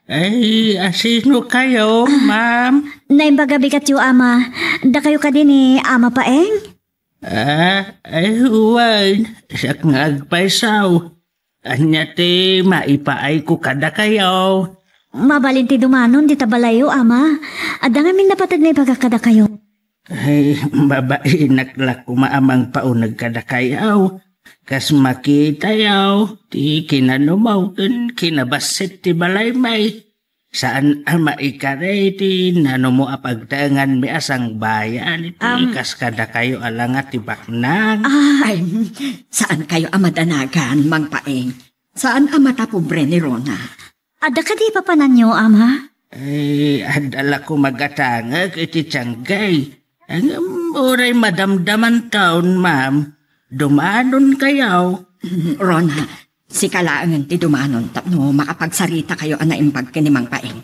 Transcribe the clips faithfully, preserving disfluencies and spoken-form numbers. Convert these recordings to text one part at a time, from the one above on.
Ay, asino kayo, ma'am? Naimbag a bigatyo, Ama. Dakayo kadi ni Ama Paeng? Ah, ay, wen. Siak nga agpayso. Ania ti maipaayko kadakayo? Mabalin ti dumanon dita balayyo, Ama. Adda ngamin napateg nga ibagak kadakayo. Ay, mabainak la koma a mangpauneg kadakayo. Kas makitayo, ti kinanumo ken kinabassit ti balaymi. Saan a maikari ti nanumo a pagtaenganmi a sangbayan iti Am. kas kadakayo a langa ti baknang. Ah. Ay, saan kayo a madanagan, Mang Paeng? Saan a matapobre ni Rona? Adda kadi papananyo, Ama? Ay, adda la koma gatangek iti tianggay. Ngem uray madamdamanton, ma'am, dumanon kayo. Rona, sika laengen ti dumanon tapno makapagsaritakayo a naimbag ken ni Mang Paeng.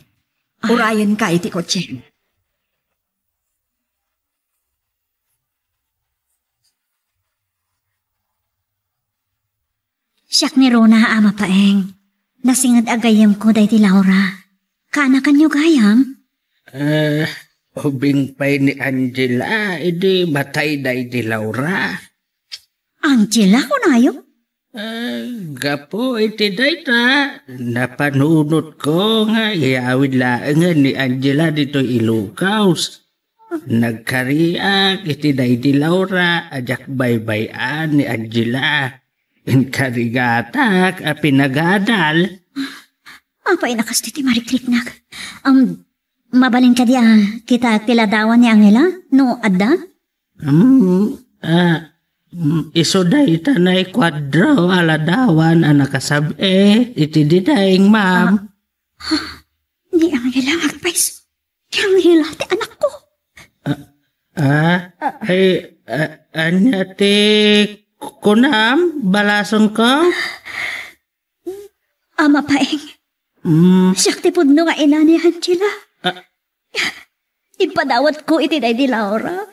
Ah. Urayenka iti kotse. Siak ni Rona, Ama Paeng. Nasinged a gayyemko daydi Laura. Kaanakanyo gayam? Eh, ubing pay ni Angela, idi matay daydi Laura. Angela, kunayo? Eh, gapu iti dayta, napanunotko nga iyawid laengen ni Angela ditoy Ilocos. Nagkariak iti daydi Laura a diak baybay-an ni Angela. Inkarigatak a pinagadal. Apay a kasta ti marikriknak? Am, mabalin kadi a kitaek ti ladawan ni Angela no adda? Hmm, ah, hmm, isu dayta naikuadro a ladawan a nakasab-i iti didaing, ma'am. Ah, ni Angela nga agpayso. Ni Angela ti anakko. Ah, ah, ay, ah, ania ti kunam, balasengko? Ama Paeng. Mm. Siak ti pudno nga ina ni Angela. Ah. Impadawatko iti daydi Laura.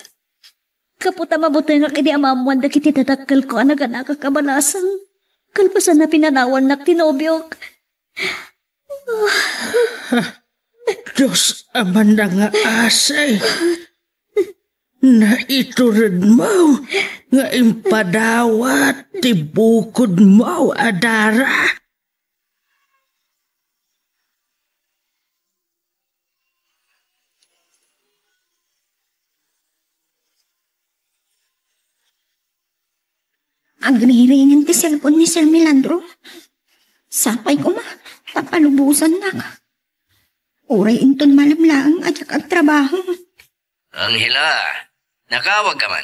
Gapu ta mabutengak idi ammoan dagiti dadakkelko a naganaka a balasang. Kalpasan a pinanawannak ti nobiok. Dios a manangngaasi. Naituredmo nga impadawat ti bukodmo a dara. Agriringen ti cellphone ni Sir Milandro. Sapay koma, ta palubosannak. Uray inton malem laeng a diak agtrabaho. Angela, nakaawagka man.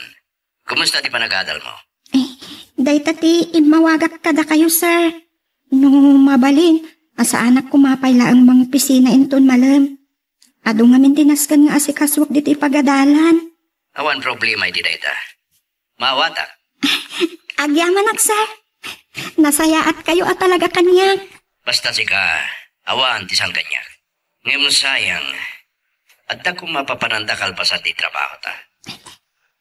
Kumusta ti panagadalmo? Eh, dayta ti immawagak kadakayo, sir. No mabalin, a saanak koma pay laeng mangopisina inton malem. Adu ngamin ti nasken nga asikasuak ditoy pagadalan. Awan problema iti dayta. Maawatak. Agyamanak, sir. Nasayaatkayo a talaga kaniak. Basta sika, awan ti saan kaniak. Ngem sayang, adda koma papananta kalpasan ti trabahota.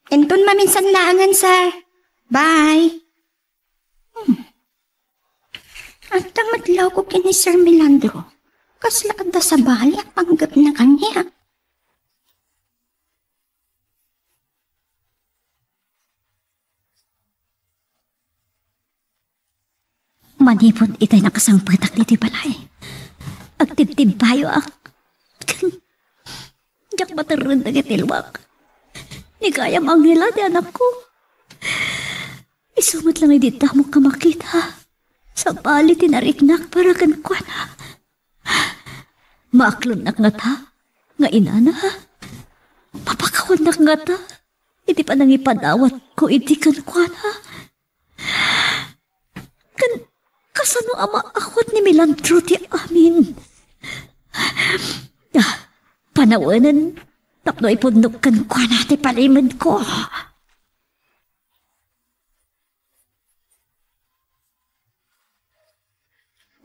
Inton maminsan laengen, sir. Bye. Hmm. Adda met lawko ken ni Sir Milandro. Kasla adda sabali a panggepna kaniak. Manipud itay nakasangpetak ditoy balay, agtibtibbayoak. Diak materreng dagiti luak. Ni gayam Angela ti anakko. Isu met la nga idi ammok a makita, sabali ti nariknak para kenkuana. Maaklennak ngata nga inana? Mapakawannak ngata iti panangipadawatko iti kenkuana? Ken kasano a maawat ni Milandro ti amin? Ah, panawenen tapno ipudnok kenkuana ti palimedko.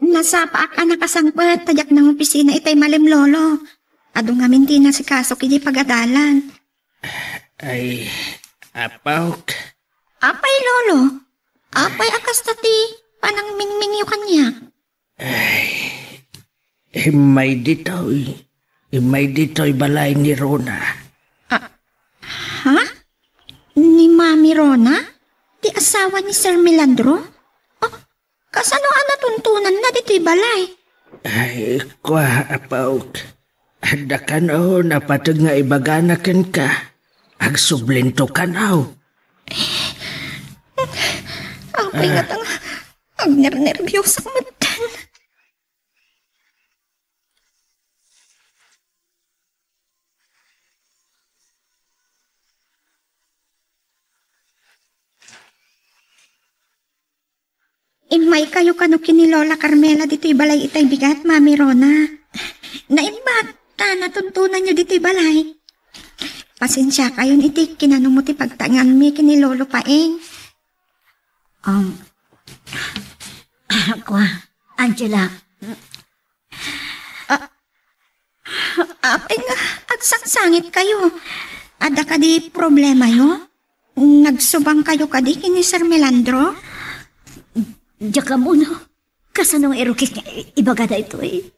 Nasapaak a nakasangpet ta diak nangopisina itay malem, Lolo. Adu ngamin ti inasikasok idi pagadalan. Ay, apok. Apay, Lolo? Apay a kasta ti panangmingmingyo kaniak? Ay, Immay ditoy. Immay ditoy balay ni Rona. Ah, ha? Ni Mami Rona? Ti asawa ni Sir Melandro? Oh, kasano a natuntonanna ditoy balay? Ay, kua, apok. Adda kano napateg nga ibagana kenka. Agsublinto kano. Apay nga tang agnernerbiosak metten. Immaykayo kano ken ni Lola Carmela ditoy balay itay bigat, Mami Rona. Naimbag ta natuntonanyo ditoy balay. Pasensiakayon iti kinanunmo ti pagtaenganmi ken ni Lolo Paeng. Um, kua, Angela. Ah, apay nga agsangsangitkayo? Adda kadi problemayo? Nagsubangkayo kadi ken ni Sir Melandro? Diak ammo no kasano nga irukik nga i-, ibaga daytoy.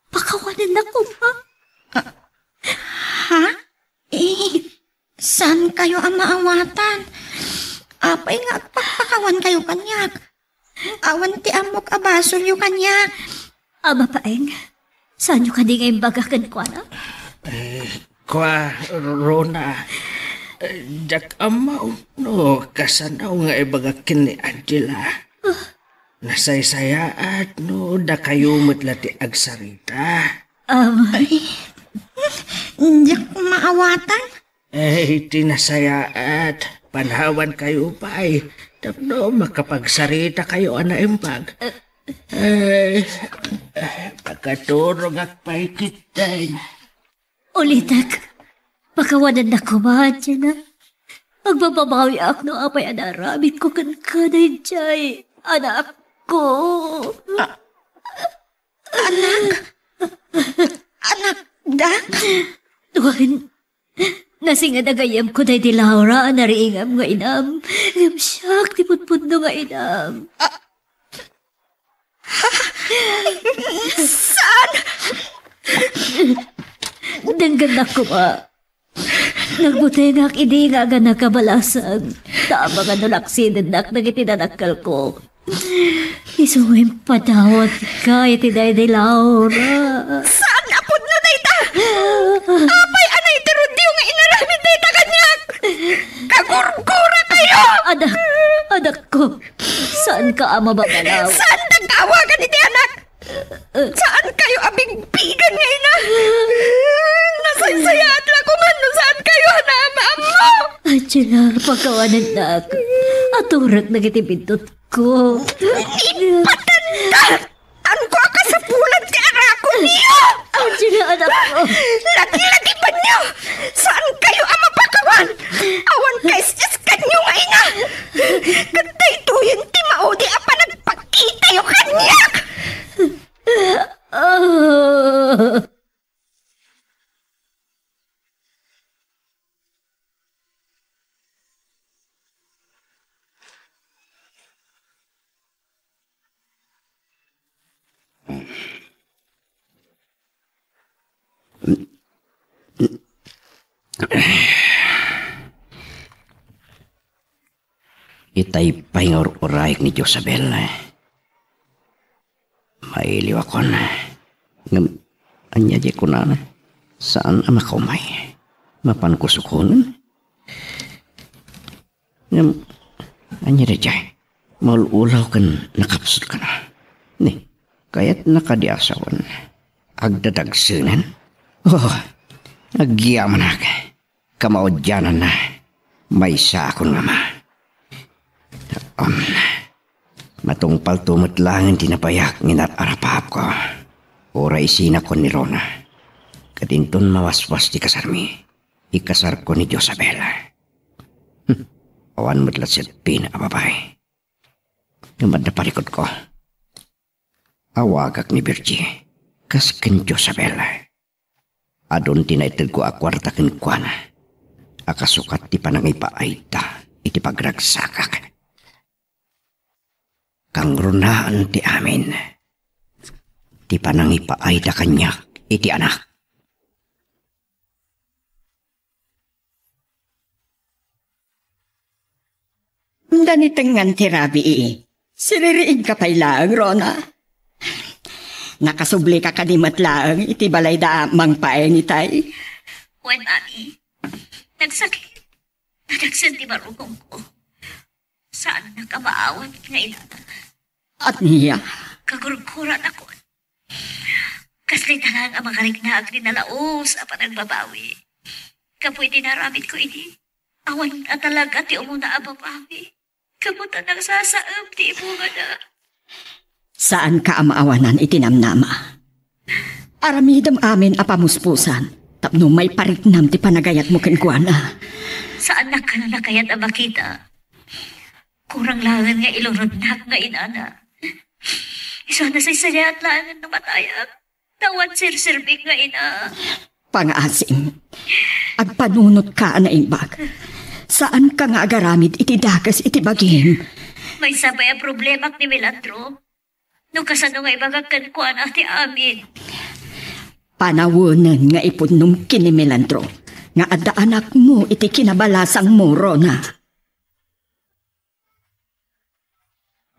Pakawanennak koma. Ah, ha? Eh, saankayo a maawatan? Apay nga agpakpakawankayo kaniak? Awan ti ammok a basolyo kaniak. Ama Paeng, saanyo kadi nga imbaga kenkuana? Eh, kua, Rona, eh, diak ammo no kasano nga ibaga ken ni Angela. Nasaysayaat no dakayo met la ti agsarita. Um, Ay, diak maawatan. Eh, iti nasayaat, panawankayo pay tapno makapagsaritakayo a naimbag. Eh, pakaturogak pay ketdin. Ulitek, pakawanennak koma, Angela. Agbababawiak no apay a naaramidko kenka daydiay anakko. Ah, anak? Anakda? Wen, nasingada gayyemko daydi Laura a nariingam nga inam. Ngem siak ti pudpudno nga inam. Ah, saan? Denggennak koma. Nagbutengak idi nga agannak a balasang. Ta amangan no laksinennak dagiti nadakkelko. Isu nga impadawatka iti daydi Laura. Saan a pudno dayta? Apay a naiterudyo nga inaramid dayta kaniak? Kagurgurakayo! Anak, anakko, saanka a mababalaw. Saandak nga awagan iti anak? Saankayo a bigbigen nga ina? Nasaysayaat la koma no saankayo a naam-ammo. Angela, pakawanennak. Aturek dagiti bindutko. Ipatanda! Anko a kasapulan ti arakonyo! Angela, anakko. Laglagibanyo! Saankayo a mapakawan! Awan kaisiskanyo nga ina! Ket daytoyen ti maudi a panagpakitayo kaniak! Ah. Itay pay nga ur-urayek ni Josabel. Mailiwakon. Ngem, ania diay kunana? Saan a makaumay? Mapanko sukonen? Ngem, ania daydiay? Maul-ulaw ken nakapsut kano. Ni, kayatna kadi a sawen? Agdadagsenen? Oh, agyamanak. Kamaudiananna, maysaakon nga ama. Um, matungpalto met laeng ti nabayak nga inararapapko. Uray isinakon ni Rona. Ket inton mawaswas ti kasarmi, ikasarko ni Josabel. Hmm, awan met la setpina a babai. Ngem adda parikutko. Awagak ni Virgie, kas ken Josabel. Adun ti naitedko a kuarta kenkuana a kasukat ti panangipaayda iti pagragsakak. Kangrunaan ti amin. ti panangipaayda kaniak iti anak. Danitengan ti rabii. Siririingka pay laeng, Rona. Nakasublika kadi met laeng iti balayda a mangpaeng itay? Wen, Mami. Nagsakit. Nadagsen ti marugongko. Saannak a maawat nga inana. Ania? Kagurguranakon. Kasla ita laeng a makariknaak ti nalaus a panagbabawi. Gapu iti naaramidko idi, awan a talaga ti umuna a babawi. Gapu ta nagsasaem ti ibungana. Saanka a maawanan iti namnama. Aramidem amin a pamuspusan tapno maipariknam ti panagayatmo kenkuana. Saannak kano a kayat a makita. Kurang laeng nga ilunodnak nga inana. Isu a nasaysayaat laeng no matayak. Ta awan serserbik nga ina. Pangaasim, agpanunotka a naimbag. Saanka nga agaramid iti dakes iti bagim. Maysa pay a problemak ni Melandro. No kasano nga ibagak kenkuana ti amin. Panawenen nga ipudnom ken ni Melandro nga adda anakmo iti kinabalasangmo, Rona.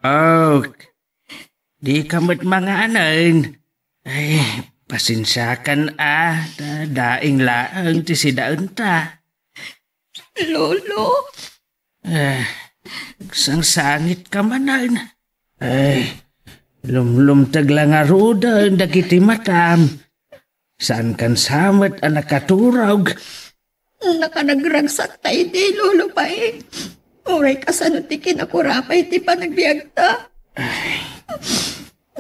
Oh, dika met manganen. Ay, pasensiakan a, ta daing laeng ti sidaenta. Lolo? Ah, sangsangitka manen. Ay, lumlumteg la ngaruden dagiti matam. Saankan sa met a nakaturog. Nakanagragsakta idi, Lolo Paeng. Uray kasano ti kinakurapay ti panagbiagta.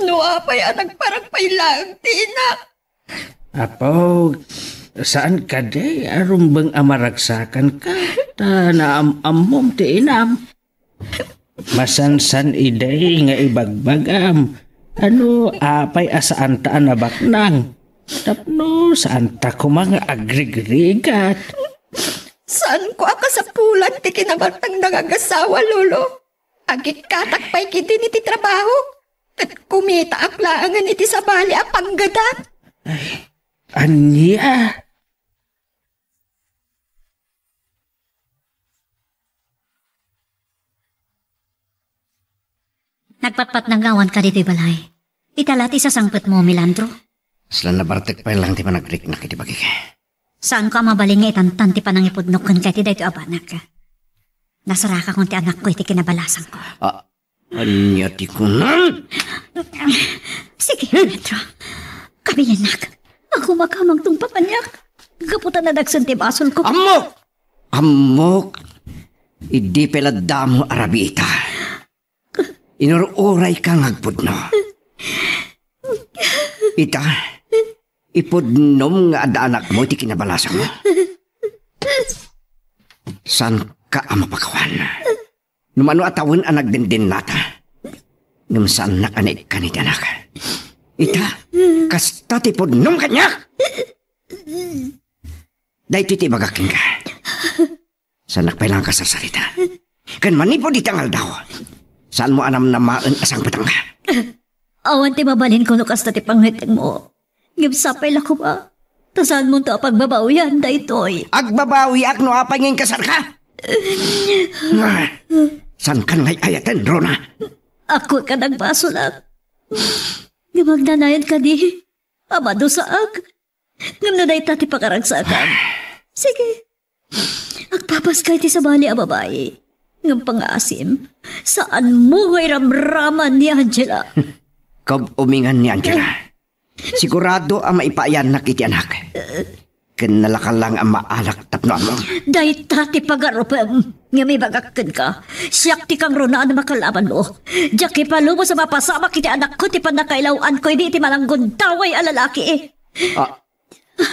No apay a nagparang pay laeng ti inak. Apo, saan kadi a rumbeng a maragsakanka ta naam-ammom ti inam? Masansan idi nga ibagbagam, ano apay a saanta a nabaknang? Tapno saanta koma nga agrigrigat. Saanko a kasapulan ti kinabaknang nga agasawa, Lolo. Agikkatak pay ketdin iti trabaho, ket kumitaak laengen iti sabali a panggadan. Ay, ania? Nagpatpatnang nga awan ka ditoy balay. Ita la ti sasangpetmo, Melandro? Saan a nabartek pay lang ti panagriknak iti bagik. Saanko a mabalin nga itantan ti panangipudnok kenka iti daytoy a banak. Nasarakakon ti anakko iti kinabalasangko. Ah, ania ti kunam? Sige, Melandro. Kabilennak. Agumaka mangtungpa kaniak. Gapu ta nadagsen ti basolko. Ammok! Ammok! Idi pay la damo a rabiita. Inur-urayka nga agpudno. Ita, ipudnom nga adda anakmo iti kinabalasangmo. Saanka a mapakawan. No mano a tawen a nagdendennata, ngem saannak a naikkan iti anak. Ita, kasta ti pudnom kaniak! Daytoy ti ibagak kenka. Saannak pay la nga kasarsarita. Ken manipud iti nga aldaw, saanmo a namnamaen a sangpetanka. Awan ti mabalinko no kasta ti pangngekenmo. Ngem sapay la koma, ta saanmonto a pagbabawian daytoy. Agbabawiak no apay nga inkasarka. Ah, saankan nga ay-ayaten, Rona? Agkuak a nagbasolak. Ngem agnanayon kadi a madusaak. Ngem no dayta ti pakaragsakam, sige, agpapaska iti sabali a babai. Ngem pangaasim, saanmo nga iramraman ni Angela. Kab-umingan ni Angela. Sigurado a maipaayannak iti anak. Ken nalaka lang a maalak tapno ammom. Dayta ti pagarupem. Ngem ibagak kenka, siak ti kangrunaan a makalabanmo. Diak ipalubos a mapasamak iti anakko ti pannakailaw-anko idi iti mananggundaway a lalaki. Ah,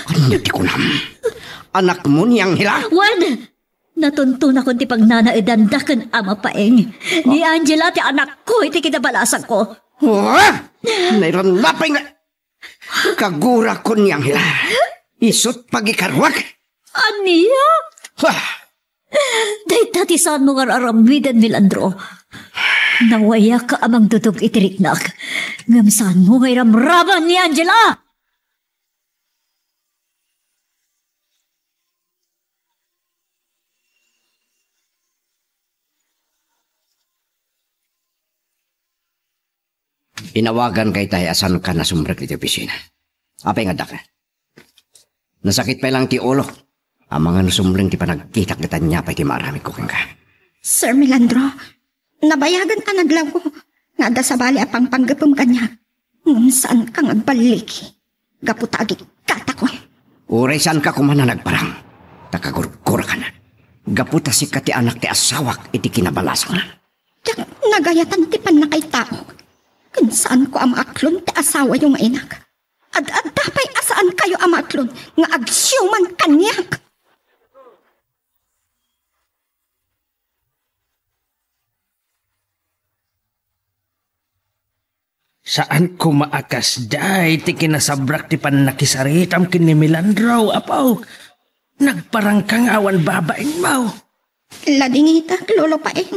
ania ti kunam? Anakmo ni Angela? Wen, natuntonakon ti pagnanaedanda ken Ama Paeng. Ni Angela ti anakko iti kinabalasangko. Ah! Nairannapay nga kagurakon ni Angela. Isut' pagikaruak. Ania? Ah! Dayta ti saanmo nga ar-aramiden, Milandro. Nawayak a mangdudog iti riknak. Ngem saanmo nga iramraman ni Angela! Inawaganka itay a saanka nasumrek iti opisina. Apay nga addaka? Nasakit pay lang ti ulo. Amangan no sumreng ti panagkitak ket ania pay ti maaramidko kenka. Sir Milandro, nabayagen a nadlawko nga adda sabali a pangpanggepem kaniak. Ngem saanka nga agballigi gapu ta agikkatakon. Uray saanka koma a nagparang, ta kagurgurakan. Gapu ta sika ti anak ti asawak iti kinabalasangna. Diak nagayatan ti pannakaitaok. Ken saanko a maaklon ti asawayo nga inak. Ad-adda pay a saankayo a maaklon nga agsiuman kaniak. Saan koma a kasdiay ti kinasabrak ti pannakisaritam ken ni Milandro, apo. Nagparangka nga awan babainmo. Ladingitak, Lolo Paeng.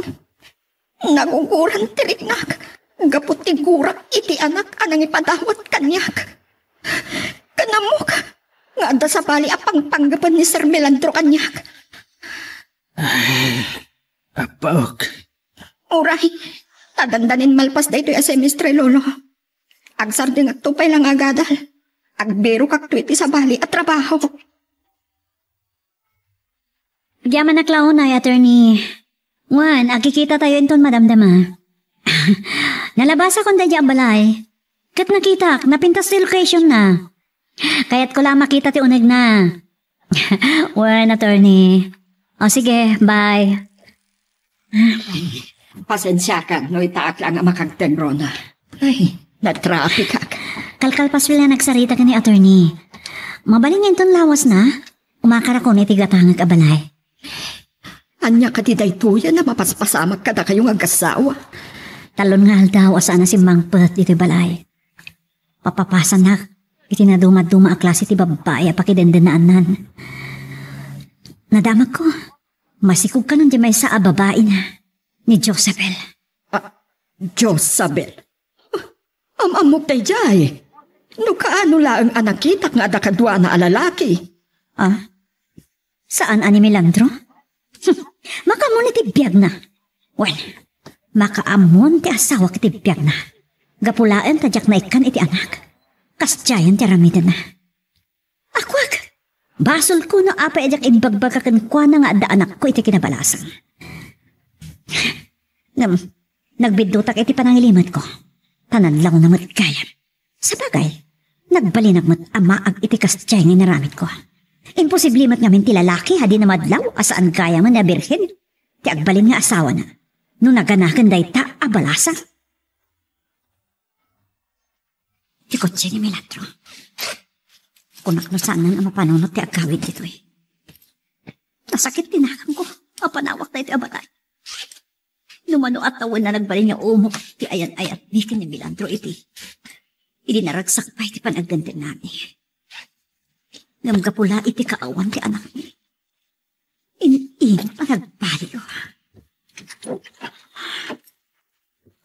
Naguguran ti riknak gapu ti gurak iti anak a nangipadawat kaniak. Ken ammok nga adda sabali a pangpanggepen ni Sir Milandro kaniak. Ay, apok. Uray, ta dandanin malpas daytoy a semestre, Lolo. Agsardengakto pay lang a gadal. Agbirokakto iti sabali a trabaho. Agyamanak la unay, attorney. Wen, agkikitatayo inton madamdama. Nalabasakon daydiay a balay. Ket nakitak, napintas ti location na. Kayatko la a makita ti unegna. Wen, attorney. O sige, bye. Pasensiakan no itaak lang a makagtenrona. Ay, natrapikak. Kalkalpasko la nagsarita ken ni attorney. Mabalin nga inton lawasna, umakarakon iti gatangek a balay. Ania kadi daytoyen a mapaspasamak kadakayo nga agassawa? Talon nga aldaw a saan a simmangpet ditoy balay. Papapasanak iti nadumaduma a klase ti babbai a pakidendennaannan. Nadamagko, masikog kanon ti maysa a babaina, ni Josabel. Ah, Josabel? Am-ammok daydiay? No kaano laeng a nakitak nga adda kaduana a lalaki? Ah? Saan a ni Milandro? Makaammo iti biagna. Wen, makaammo ti asawak iti biagna. Gapu laeng ta diak naikkan iti anak. Kasdiayen ti aramidenna. Akuak! Basolko no apay a diak imbagbaga kenkuana nga adda anakko iti kinabalasang. Ngem, nagbiddutak iti panangilimetko. Ta nadlawna met gayam. Sabagay, nagbalinak met a maag iti kasdiay nga inaramidko. Imposible met ngamin ti lalaki a di namadlaw a saan gayamen a birhen ti agbalin nga asawana no naganaken dayta a balasang. Ti kotse ni Milandro. Kunak no saanen a mapanunot ti agawid ditoy. Nasakit ti naganko a panawak daytoy a balay. No mano a tawen a nagbalin nga umok ti ayan-ayatmi ken ni Milandro iti, idi naragsak pay ti panagdendennami. Ngem gapu la iti kaawan ti anakmi, in-init a nagbaliw.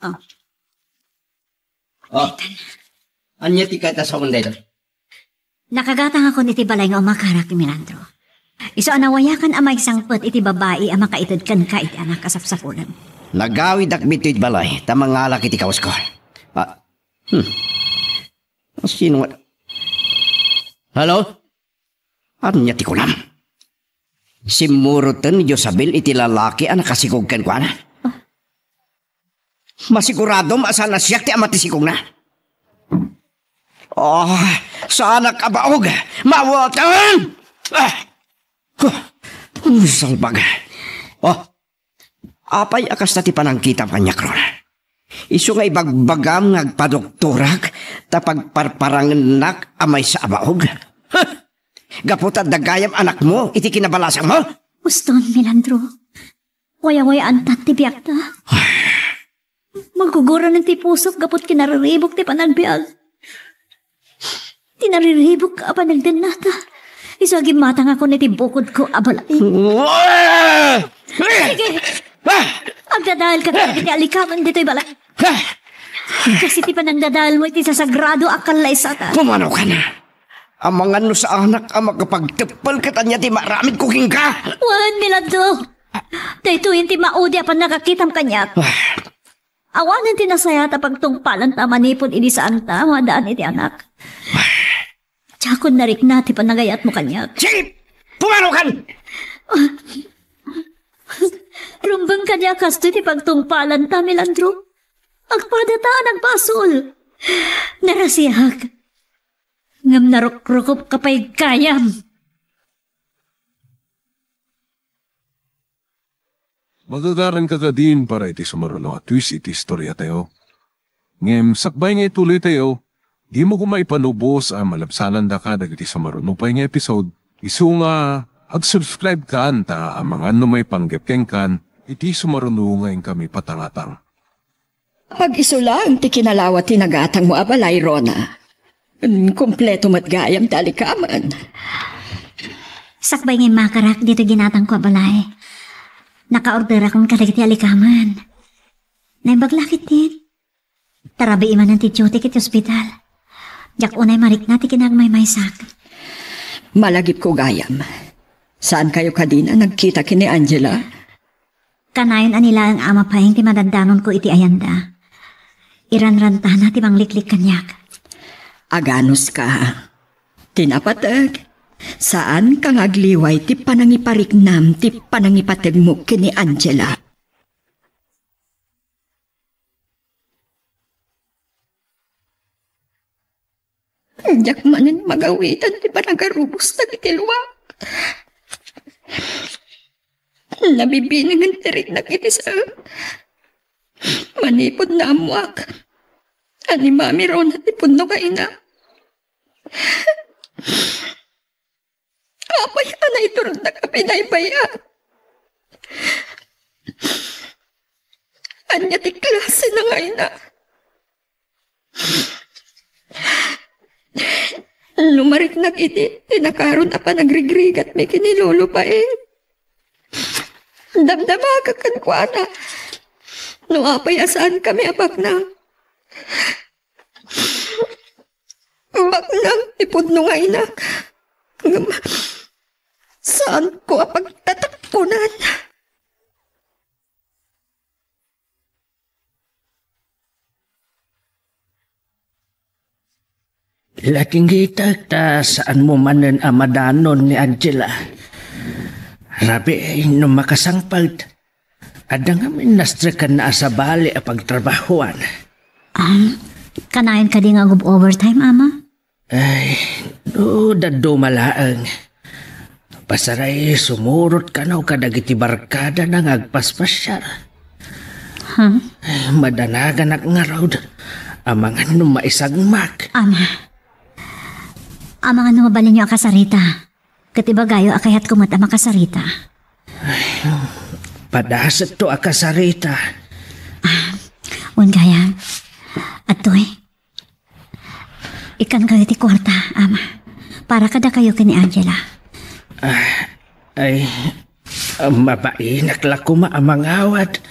Ah. Oh. Ania ti kayatmo a sawen dayta? Nakagatangakon iti balay nga umakarak ni Milandro. Isu a nawayakan a maisangpet iti babai a makaited kenka iti anak a sapsapulen. Nagawidak ditoy balay ta mangalak iti kawasko. Ah, hmm. Sino nga? Hello? Ania ti kunam? Simmuroten ni Josabel iti lalaki a nakasikog kenkuana? Masiguradom a saan a siak ti ama ti sikogna? Oh, saanak a baog! Maawatan! Ah! Huh! Salbag! Oh, apay a kasta ti panangkitam kaniak, Ron? Isu nga ibagbagam nga agpadoktorak ta pagparparangennak a maysa a baog? Huh! Gapu ta adda gayam anakmo iti kinabalasangmo? Uston, Milandro. Wayawayaantan ti biagta. Maguguran ti pusok gapu ti kinariribuk ti panagbiag. Ti nariribuk a panagdennata, Isu a gimmatangakon iti bukodko a balay. Sige! Ah! Agdadaelka kadagiti alikamen ditoy balay. Ah! Kas iti panangdadaelmo iti sasagrado a kallaysatan. Pumanokan! Amangan no saanak a makapagteppel ket ania ti maaramidko kenka? Wen, Milandro! Daytoyen ti maudi a pannakakitam kaniak. Ah. Awanen ti nasayaat a pagtungpalanta manipud idi saanta a maadaan iti anak. Diakon narikna ti panagayatmo kaniak. Sige! Pumanokan! Rumbeng kaniak kastoy ti pagtungpalanta, Milandro. Agpadata a nagbasol. Narasiak. Ngem narukrukotka pay gayam. Magagaranka kadin para iti sumaruno a twist iti istoriatayo. Ngem sakbay nga ituloytayo, dimo koma ipanubos a malabsanandaka dagiti sumaruno pay nga episode, isu nga ag-subscribe kan ta amangan no maipanggep kenkan iti sumaruno nga inkami patangatang. Agiso laeng ti kinalawa ti nagatangmo a balay, Rona. Kompleto met gayam ti alikamen. Sakbay nga immakarak ditoy ginatangko a balay, nakaorderakon kadagiti alikamen. Naimbag la ketdin. Tarabii manen ti duty iti ospital. Diak unay marikna ti kinagmaymaysak. Malagipko gayam. Saankayo kadin a nagkita ken ni Angela? Kanayon a ni laeng a mapaing ti madandanonko iti ayanda. Iranrantana ti mangliklik kaniak. Aganuska. Ti napateg, saanka nga agliway ti panangipariknam ti panangipategmo ken ni Angela. Diak manen magawitan ti panagarubos dagiti luak. Nabibinengen ti riknak iti saan. Manipud naammoak a ni Mami Rona ti pudno nga ina. Apay a naiturognak a binaybay-an? Ania ti klase na nga ina? No mariknak iti tinakaron a panagrigrigatmi ken ni Lolo Paeng, damdamaka kenkuana no apay a saankami a baknang. Baknang ti pudno nga inak. Ngem saanko a pagtatakkonan. Latingitek ta saanmo manen a madanon ni Angela. Rabii no makasangpet, adda ngamin nastrekanna a sabali a pagtrabahoan. Ah, kanayon kadi nga ag-overtime, Ama? Ay, no dadduma laeng. Pasaray sumurot kano kadagiti barkadana nga agpaspasiar. Ha? Ay, madanaganak ngarud. Amangan no maisagmak. Ama. Amangan no mabalinyo a kasarita. Ket ibagayo a kayatko met a makasarita. Ay, padasetto a kasarita. Ah, wen gayam. Adtoy. Ikkankayo ti kuarta, Ama. Para kadakayo ken ni Angela. Ah, ay, ah, mabainak la koma a mangawat.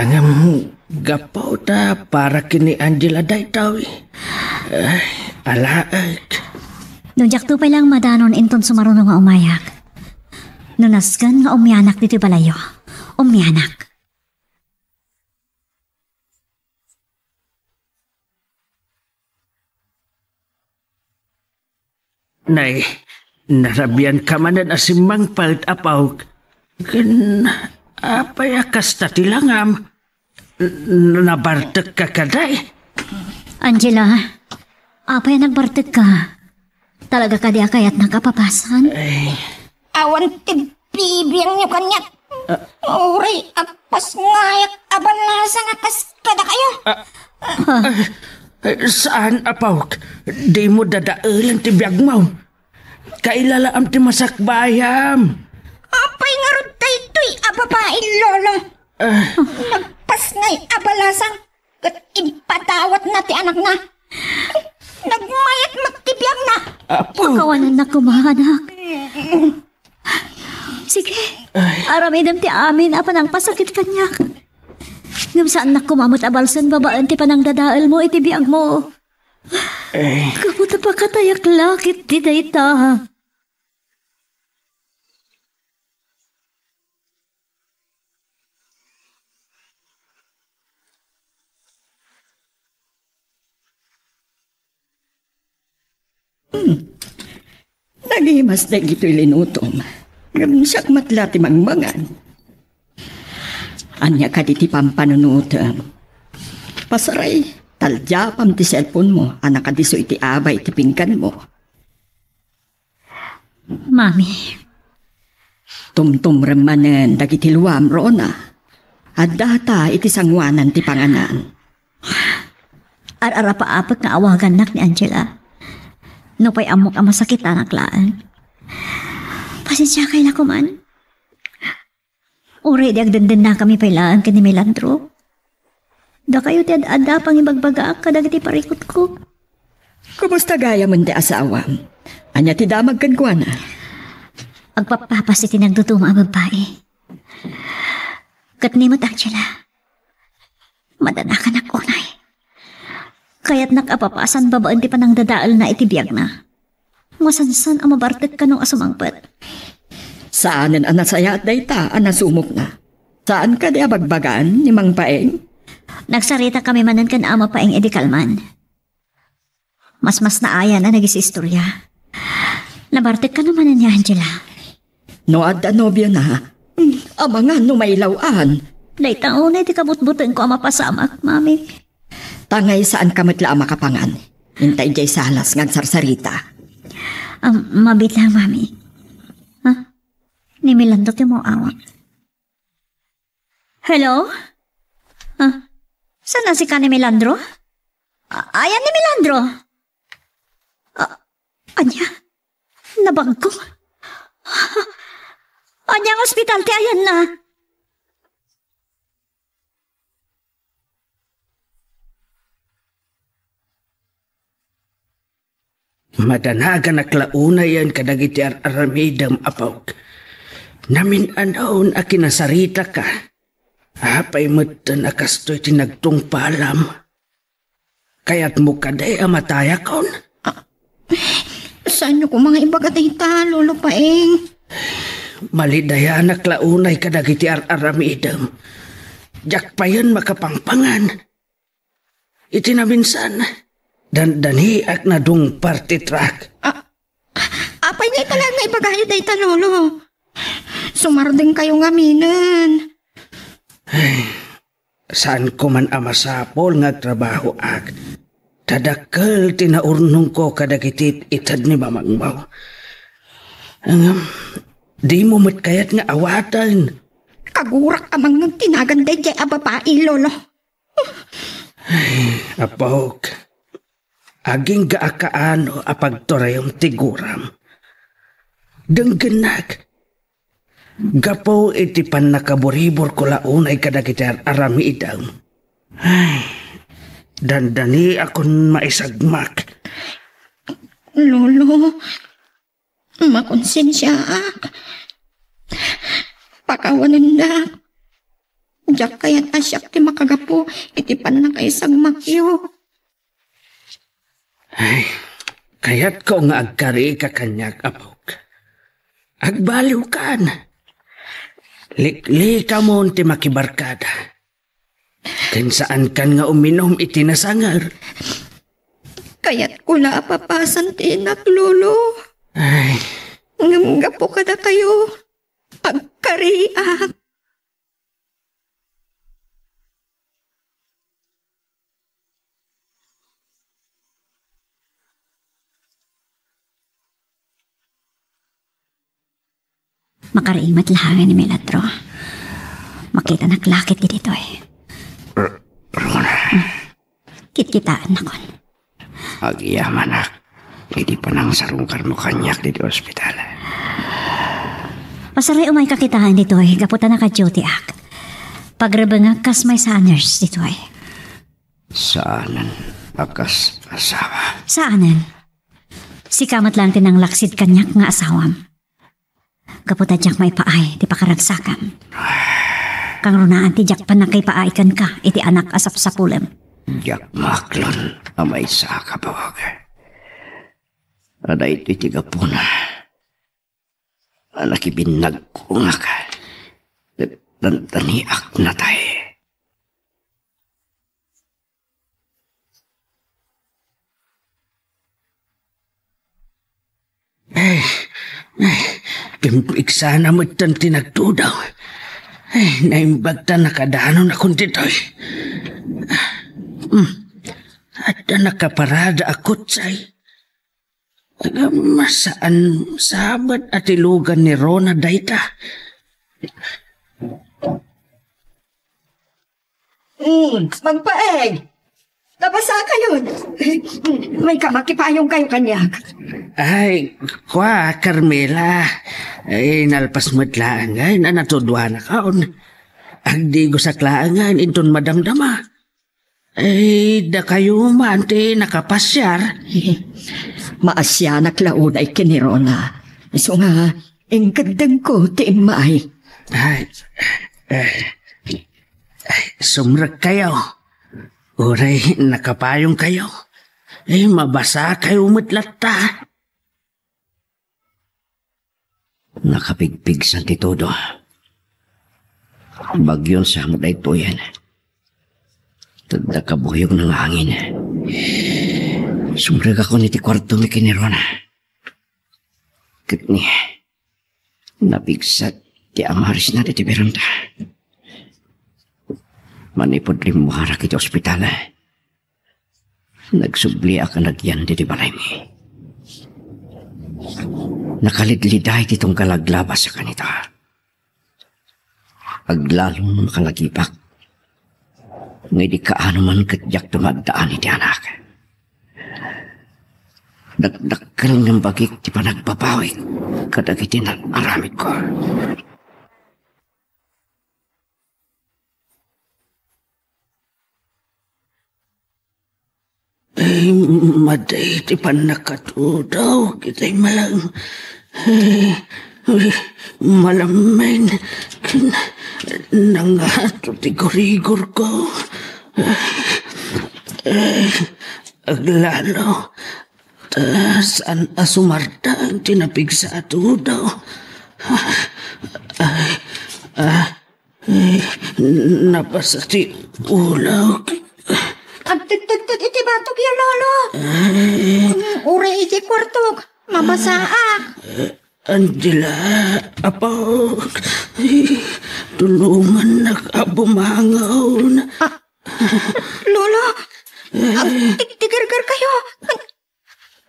Ngem gapu ta para ken ni Angela daytoy. Ay, alaek. No diakto pay laeng madanon inton sumaruno nga umayak. No nasken nga umianak ditoy balayyo, umianak. Nay, narabianka manen a simmangpet, apok. Ken apay a kasta ti langam? N-, nabartekka kadi? Angela, apay a nagbartekka? Talaga kadi a kayatnak a papasan? Ay. Awan ti bibiangyo kaniak. Ah. Uray agpasngayak a balasang a kas kadakayo. Ah. Ah. Eh, saan, apok? Dimo dadaelen ti biagmo. Kailalaam ti masakbayam. Apay ngarud daytoy a babai, Lolo? Ah. Nagpasngay a balasang ket impatawatna ti anakna. Nagmayat met ti biagna. Apo. Pakawanennak koma, anak. Sige, aramidem ti amin a panangpasakit kaniak. Ngem saannak koma met a balsen babaen ti panangdadaelmo iti biagmo. Eh. Gapu ta pakatayak la ketdi dayta. Hmm. Nagimas dagitoy linutom. Ngem siak met la ti mangmangan. Ania kadi ti pampanunotem? Pasaray, taldiapam ti cellphone-mo a nakadisso iti abay ti pingganmo. Mami. Tumtumrem manen dagiti luam, Rona. Addata iti sangoanan ti panganan. Ar-arapaapek nga awagannak ni Angela. Nupay ammok a masakitanak laeng. Pasensiakay la koman. Uray idi agdendennakami pay laeng ken ni Melandro. Dakayo ti ad-adda a pangibagbagaak kadagiti parikutko. Kumusta gayamen ti asawam? Ania ti damag kenkuana? Agpappapas iti nagduduma a babbai. Ket ni met, Angela, madanakanak unay. Kayatnak a papasan babaen ti panangdadaelna iti biagna. Masansan a mabartek kano a sumangpet. Saanen a nasayaat dayta a nasumokna. Saan kadi a bagbagaan ni Mang Paeng? Nagsaritakami manen ken Ama Paeng idi kalman. Masmasnaayan a nagis-istorya. Nabartek kano manen ni Angela? No adda nobiona, amangan no mailaw-an. Dayta unay ti kabutbutengko a mapasamak, Mami. Tangay saanka met la a makapangan. Inta idiay salas nga agsarsarita. Ah, mabiit lang, Mami. Ha? Ni Melandro ti umawat. Hello? Ah, saan a sika ni Melandro? A-, ayan ni Melandro? Ah, ania? Nabagko? Ania nga ospital ti ayanna? Madanaganak la unayen kadagiti ar-aramidem, apok. Namin-anon a kinasaritaka. Apay metten a kastoy ti nagtungpalam? Kayatmo kadi a matayakon? Ah, saanyo koma nga ibaga dayta, Lolo Paeng? Malidayanak la unay kadagiti ar-aramidem. Diak payen makapangpangan. Iti naminsan, dandaniak nadungpar ti truck. Ah, apay nga ita laeng nga ibagayo dayta, Lolo? Sumardengkayo ngaminen. Ay, saanko man a masapul nga agtrabahoak. Ta dakkel ti naurnongko kadagiti ited ni Mamangmaw. Ngem, dimo met kayat nga awaten. Kagurak a mangngeg ti nagan daydiay a babai, Lolo. Ay, apok, agingga a kaano a pagturayem ti guram. Denggennak, gapu iti pannakaburiburko la unay kadagiti ar-aramidem. Ay, dandaniakon maisagmak. Lolo, makonsensiaak. Pakawanennak. Diak kayat a siak ti makagapu iti pannakaisagmakyo. Ay, kayatko nga agkarika kaniak, apok. Agbaliwkan. Liklikamon ti makibarkada. Ken saankan nga uminum iti nasanger. Kayatko la a papasan ti inak, Lolo. Ay. Ngem gapu kadakayo, agkariak. Makariing met laengen ni Melandro. Makitanak la ketdi ditoy. Rona. Kitkitaennakon. Agyamanak iti panangsarungkarmo kaniak ditoy ospital. Pasaray umayka kitaen ditoy gapu ta naka-dutyak. Pagrebengak kas maysa a nurse ditoy. Saanen a kas asawa? Saanen. Sika met laeng ti nanglaksid kaniak nga asawam. Gapu ta diak maipaay ti pakaragsakam. Kangrunaan ti diak pannakaipaay kenka iti anak a sapsapulem. Diak maaklon a maysaka, bawag. A daytoy ti gapuna a nakibinnagko nga ka-, tantaniak natay. Ay, ay, pimpigsana metten ti nagtudaw. Ay, naimbag ta nakadanonakon ditoy. Hmm. Adda nakaparada a kutsay. Ngem saan sabet a tilugan ni Rona dayta. Mm, Mangpaeng. Nabasakayon. Mayka, makipayongkayo kaniak. Ay, kua, Carmela. Ay, nalpas met laeng nga natuduanakon. Agdigosak laeng nga inton madamdama. Ay, dakayo man ti nakapasiar. Maasianak la unay ken ni Rona. Isu nga, inkeddengko ti immay. Ay, ay, ay, sumrekkayo. Uray nakapayongkayo. Ay, mabasakayo met latta. Nakapigpigsan ti todo. Bagyon sa met daytoyen. Tadda kabuyogna nga hangin. Sumrekakon iti kuartomi ken ni Rona. Ket ni, napigsat ti amarisna ditoy bironta. Manipud rimmuarak iti ospital, nagsubliak a nagyan ditoy balaymi. Nakalidliday ti tunggal aglabas a kanita. Aglalom a makalagipek nga idi kaano man ket diak tumaddaan iti anak. Dakdakkel nga imbagik ti panagbabawik kadagiti naaramidko. Ay, madi ti pannakatudaw, kitay malang. Ay, ay, malammen. Kin-, nangato ti gurigorko. Ay, aglalo. Ta saan a sumardang ti napigsa a tudaw. Ay, ah, Eh, nabasa ti ulawko. Agtedtedted iti batokyo, Lolo. Eh. Mm, uray iti kuartok. Mabasaak. Eh, Angela, apok. Eh, tulongannak a bumangon. Ah, Lolo, eh, agtigtigergerkayo.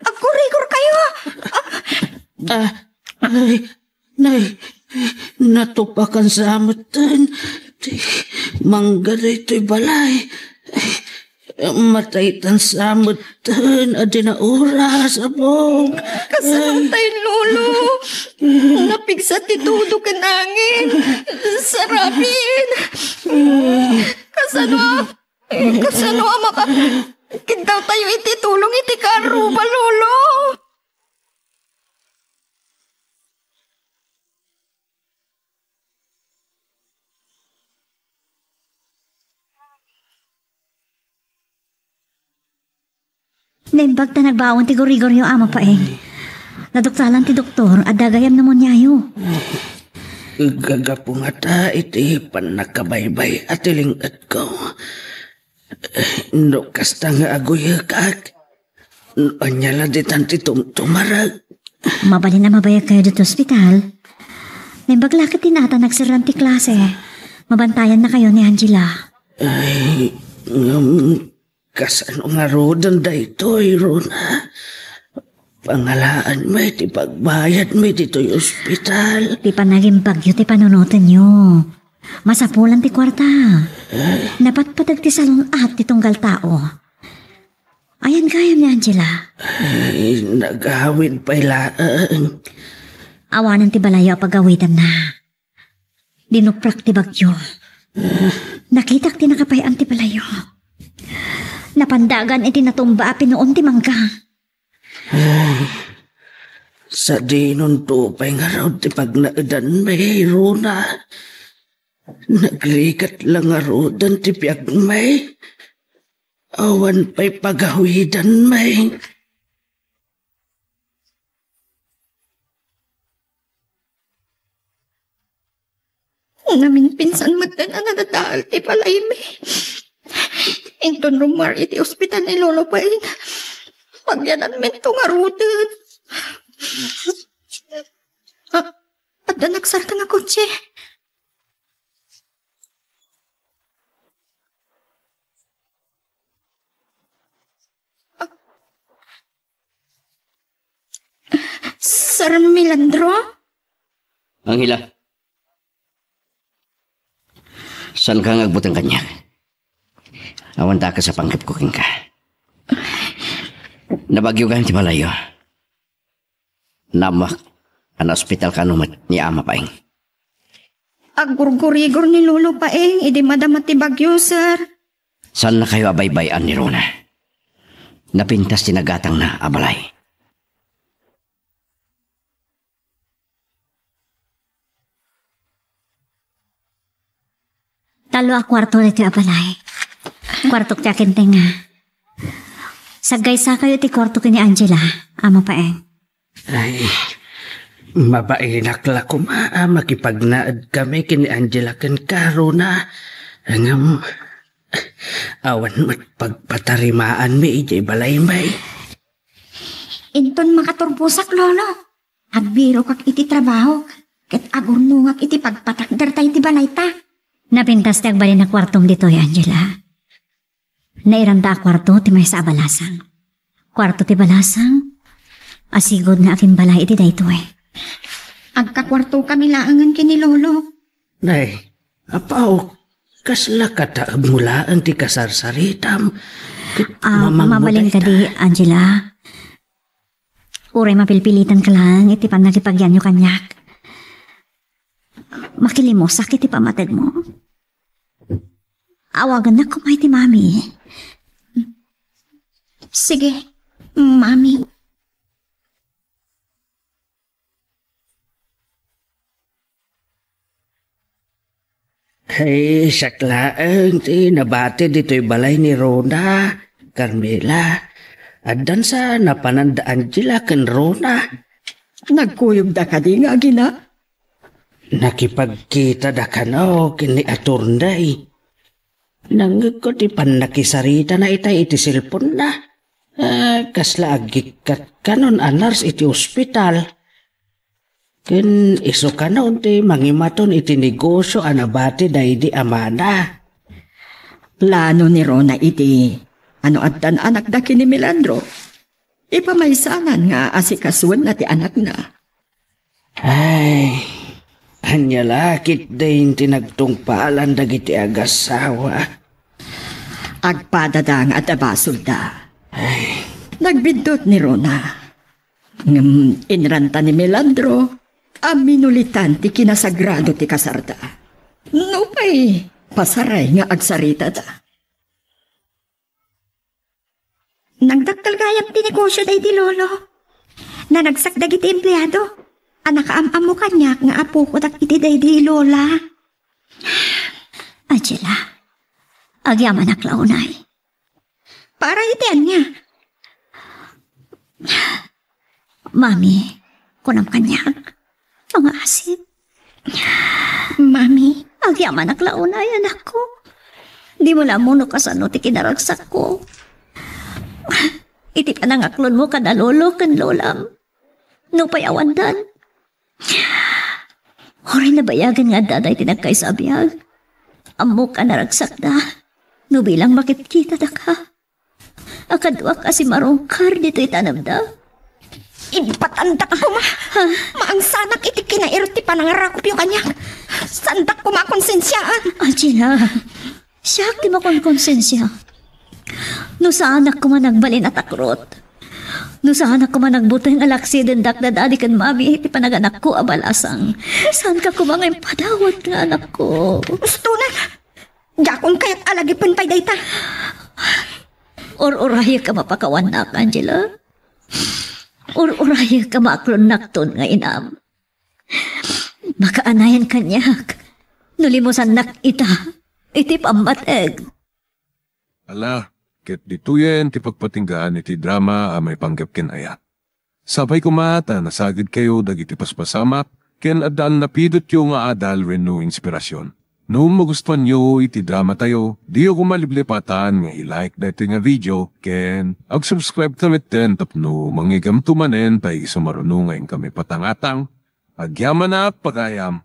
Agkurigorkayo. Ah, ay, nay, natupakan sa metten ti mangga daytoy balay. Mataytan sa metten a di naoras, apok. Kasano tay, Lolo? Napigsa ti tudo ken angin. Sarabin. Kasano? Eh, kasano a maka-, kiddawtayo iti tulong iti karruba, Lolo? Naimbag ta nagbaon ti gurigoryo, Ama Paeng. Naduktalan ti doktor, adda gayam pneumonia-yo. Gagapu ngata iti pannakabaybay-a ti ling-etko. No kasta nga aguyekak, no ania la ditan ti tumtumarek? Mabalin a mabayagkayo ditoy ospital. Naimbag la ket ti natan, agserraan ti klase. Mabantayannakayo ni Angela. Ay, ngem kasano ngaruden daytoy, Rona? Pangalaanmi ti pagbayadmi ditoy ospital. Ti panagimbagyo ti panunotenyo. Masapulan ti kuarta. Napatpateg ti salun-at ti tunggal tao. Ayan gayam ni Angela. Ay, nagawid pay laeng. Awanen ti balayyo a pagawidanna. Dinuprak ti bagyo. Nakitak ti nakapay-am ti balayyo. Napandagan iti natumba a pinuon ti mangga. Ay, Sadinonto pay ngarud ti pagnaedanmi, Rona. Nagrigat la ngaruden ti biagmi. Awan pay pagawidanmi. Naminpinsan met a nadadael ti balaymi. Inton rummuar iti ospital ni Lolo Paeng, pagyananminto ngaruden. Ah, adda nagsarta nga kotse. Sir Milandro? Angela. Saanka nga agbuteng kaniak? Awan dakes a panggepko kenka. Nabagyo gayam ti balayyo. Naammoak a naospital kano met ni Ama Paeng. Aggurgurigor ni Lolo Paeng idi madama ti bagyo, sir. Saannakayo a baybay-an ni Rona. Napintas ti nagatangna a balay. Tallo a kuarto ditoy a balay. Kuartok ti akintengnga. Saggaysakayo ti kuarto ken ni Angela, Ama Paeng. Ay, mabainak la koma a makipagnaedkami ken ni Angela ken Rona. Ngem, awan met pagpatarimaanmi idiay balaymi. Inton makaturbosak, Lolo, agbirokak iti trabahok, ket agurnongak iti pagpatakder ta iti balayta. Napintas ti agbalin a kuartom ditoy, Angela. Nairanta a kuarto ti maysa a balasang. Kuarto ti balasang, asigud nga akinbalay iti daytoy. Agkakuartokami laengen ken ni Lolo. Nay, apo, kasla kataebmo laeng ti kasarsaritam ket Ah, mamangmo mabalin dayta. Kadi, Angela? Uray mapilpilitanka laeng iti pannakipagyanyo kaniak. Makilimosak iti pammatedmo. Awagannak koma iti mami. Sige, mami. Ay, siak laeng ti nabati ditoy balay ni Rona, Carmela. Addan sa napanan da Angela ken Rona. Nagkuyogda kadi nga agina? Nakipagkitada kano ken ni Attorney. Nangngegko ti pannakisaritana itay iti cellphone-na. Ah, kasla agikkat kanon a nurse iti ospital. Ken isu kanon ti mangimaton iti negosio a nabati daydi amana. Plano ni Rona idi, a no addan anakda ken ni Milandro, ipamaysanan nga asikasuenna ti anakna. Ay, ania la ketdin ti nagtungpalan dagiti agassawa? Agpadada nga adda basolda. Ay. Nagbiddut ni Rona. Ngem inranta ni Milandro a minulitan ti kinasagrado ti kasarda. Nupay pasaray nga agsaritada. Nagdakkel gayam ti negosio daydi lolo. Naragsak dagiti empleado a nakaam-ammo kaniak nga apoko dagiti daydi lola. Angela, agyamanak la unay. Para iti ania? Mami, kunam kaniak, pangasit. Mami. Agyamanak la unay, anakko. Dimo la ammo no kasano ti kinaragsakko. Iti panangaklonmo kada lolo ken lolam. Nupay awandan. Uray nabayagen nga adda daydi nagkaysa a biag. Ammok a naragsakda. No bilang makitkitada ka. A kaduak a simarungkar ditoy tanamda. Impatandak koma. Ha? Maangsanak iti kinairut ti panangarakupyo kaniak. Saandak koma a konsensiaan. Angela, siak ti makonkonsensia. No saanak koma nagbalin a takrot. No saanak koma nagbuteng a laksidendak da dadi ken mami iti panaganakko a balasang. Saanka koma nga impadawat nga anakko. Ustonan! Diakon kayat a lagipen pay dayta. Or-orayek a mapakawannak, Angela. Ur-urayek a maaklonnakton nga inam. Makaanayan kaniak no limusannak ita iti pammateg. Ala, ket ditoyen ti pagpatinggaan iti drama a maipanggep ken ayat. Sapay koma ta nasagidkayo dagiti paspasamak ken adda annapidotyo nga adal wenno inspirasyon. No magustuanyo iti dramatayo, diyo koma liplipatan nga i-like daytoy nga video ken ag-subscribe ta metten tapno mangigamto manen ta isu maruno nga inkami patangatang. Agyamanak pagayam.